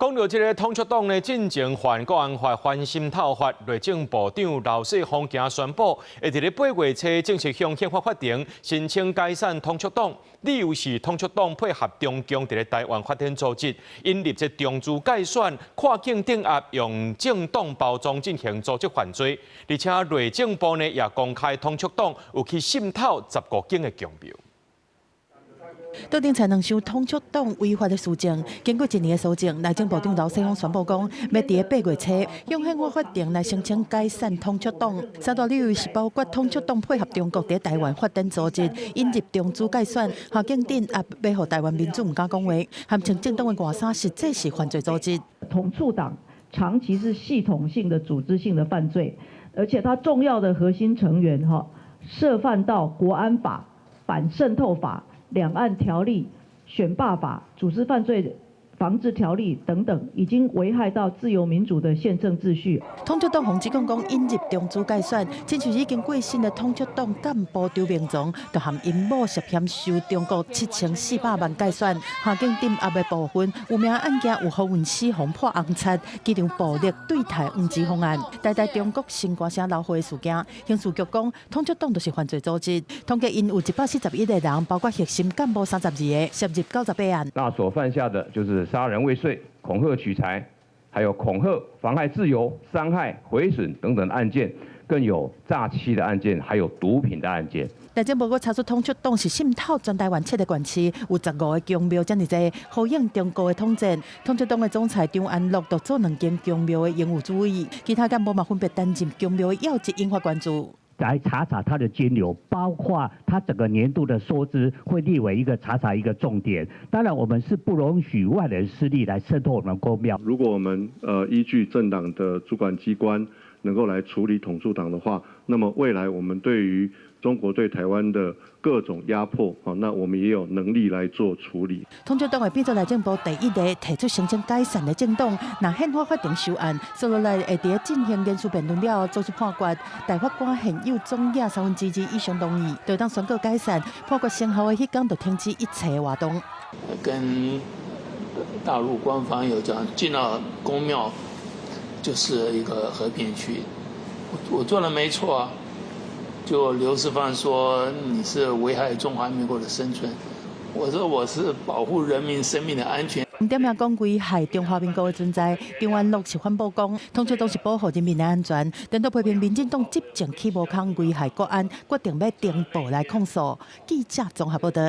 講到這个統促黨呢，進前犯國安法反滲透法，內政部長劉世鋒今宣布，會佇咧8月初正式向憲法法庭申請解散統促黨，理由是統促黨配合中共佇咧台灣發展組織，引入這中資介選、跨境鎮壓，用政黨包裝進行組織犯罪，而且內政部呢也公開統促黨有去滲透15間的宮廟。桌頂才兩場統促黨違法的事證，經過一年的搜證，內政部長劉世鋒宣布講，欲佇8月初向憲法法庭來申請解散統促黨。三大理由是包括統促黨配合中國佇台灣發展組織，引入中資介選，跨境鎮壓，欲予台灣民眾毋敢講話，含穿政黨的外衫，實際是犯罪組織。統促黨長期是系統性的組織性的犯罪，而且它重要的核心成員哈，涉犯到國安法、反滲透法、兩岸條例、選罷法、組織犯罪防治條例等等，已經危害到自由民主的憲政秩序。統促黨予指控講引入中資介選，親像已經過身的統促黨幹部張明宗，就含𪜶某涉嫌收中國7400萬介選，跨境鎮壓的部分有名案件有何韻詩予潑紅漆，機場暴力對待黃之鋒案，台大中國新歌聲流血事件，刑事局講統促黨就是犯罪組織，統計𪜶有141個人，包括核心幹部32個，涉入98案。那所犯下的就是殺人未遂、恐嚇取財，還有恐嚇、妨害自由、傷害、毀損等等案件，更有詐欺的案件，還有毒品的案件。內政部閣查出統促黨是滲透全台灣七個縣市，有15個宮廟遮爾濟，呼應中國的統戰。統促黨的總裁張安樂就做兩間宮廟的榮譽主委，其他幹部嘛分別擔任宮廟的要職，引發關注。來查查他的金流，包括他整個年度的收支，會列為一個查查一個重點。當然，我們是不容許外人勢力來滲透我們宮廟。如果我們依據政黨的主管機關能夠來處理統促黨的話，那麼未來我們對於中國對台灣的各種壓迫，那我們也有能力來做處理。統促黨會變做內政部第一个提出申請解散的政黨，若憲法法庭收案，接落來會佇進行言詞辯論了後做出判決。大法官現有總額2/3以上同意，就當宣告解散。判決生效的彼工就停止一切活動。跟大陸官方有講，進到宮廟就是一個和平區，我做的沒錯啊。就劉世芳說你是危害中華民國的生存，我說我是保護人民生命的安全。毋點名講危害中華民國的存在，張安樂是反駁講，統促黨是保護人民的安全，顛倒批評民進黨執政起無空危害國安，決定欲登報來控訴。記者綜合報道。